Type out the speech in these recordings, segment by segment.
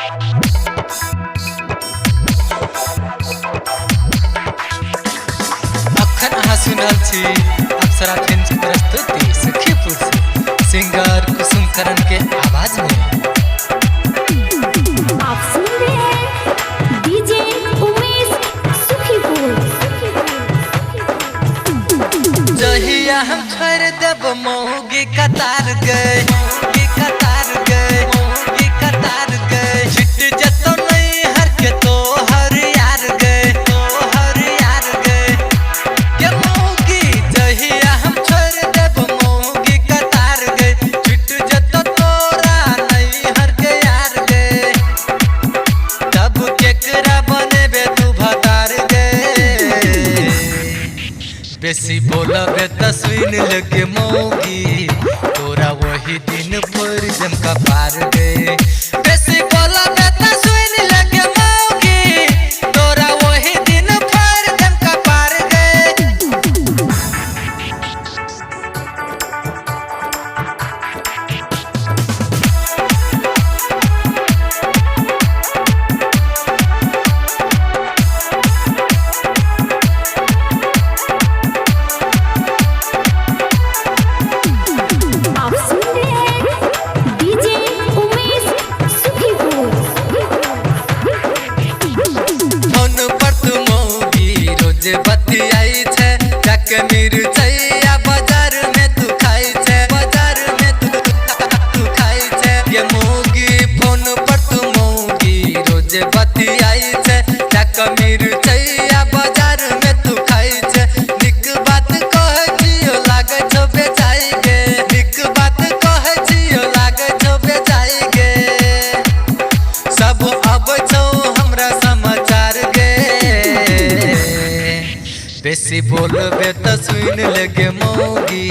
अखन अहाँ सुनि रहल छी अप्सरा फिल्म के प्रस्तुति सुखीपुर से सिंगर कुसुम करण के आवाज में। आप सुन रहे हैं डीजे उमेश सुखीपुर। जहिया हम छोड़ देब मौगी कतार गए, मौगी कतार गए, मौगी कतार गए। छिट जतो नहीं हर के तो हर यार गए, तो हर यार गए। के मौगी जहिया हम छोड़ देब मौगी कतार गए, छिट जतो तोरा नहीं हर के यार गए। तब केकरा बनेबे तू भतार गे। बेसी बोलबे त सुन लगे मौगी, तोरा वही दिन फोड़ देम कपार गे। बेसी बोलबे त सुन लगे मौगी, तोरा वही दिन फोड़ देम कपार गे। आप सुन रहे हैं डीजे उमेश सुखीपुर। फोन पर तू मौगी रोज बतियाई छे, जाके मिरचैया बाजार में तू खाई छे, बाजार में तू तू खाई छे। ये मौगी फोन पर तू मौगी रोज बतियाई छे, जाके मिरचैया बाजार में तू खाई छे। निक बात कहै छियो लागै छौ बेचाई गे, निक बात कहै छियो लागै छौ बेचाई गे। सब अबै छौ हमरा समाचार गे। बेसी बोलबे त सुन लगे मौगी,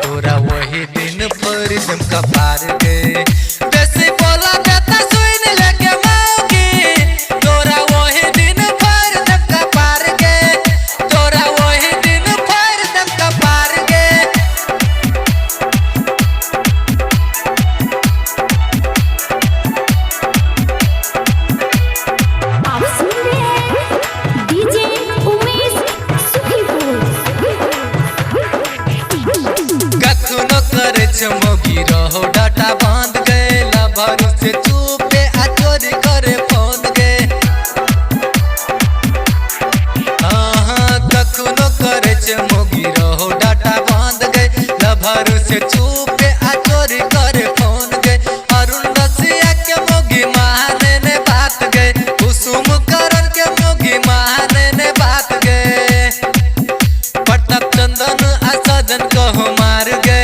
तोरा वही दिन फोड़ देम कपार गे। बेसी बोलबे त सुन लगे मौगी, तोरा वही दिन फोड़ देम कपार गे। तोरा वही दिन फोड़ देम कपार गे। आप सुन रहे हैं डीजे उमेश सुखीपुर। कखनो करे छौ मौगी रहो डाटा बांध गए, लभर से चुपे आ चोरी करे फोन गे। हाँ कखनो करे छौ मौगी रहो डाटा बांध गए, लभर से चुपे आ चोरी करे फोन गे। अरुण रसिया के मौगी माने ने बात गे, कुसुम करण के मौगी माने ने बात गे। प्रताप चंदन आ सजन कहो मार गए।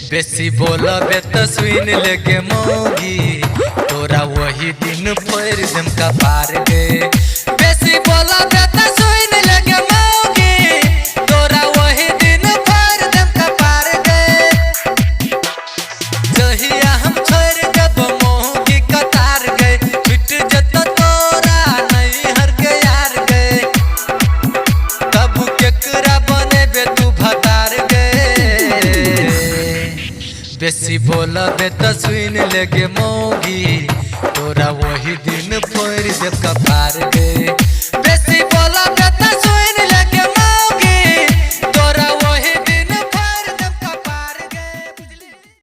बेसी बोलबे त सुन लगे मौगी, तोरा वही दिन फोड़ देम कपार गे। बेसी बोलबे त सुन लगे मौगी, तोरा वही दिन फोड़ देम कपार गे। जहिया हम छोड़ देब मौगी कतार गे, छुट जत तोरा नहीं हर के यार गे। तब केकरा बनेबे तू भतार गे। बेसी बोलबे त सुन लगे मौगी, तोरा वही दिन फोड़ देब कपार गे।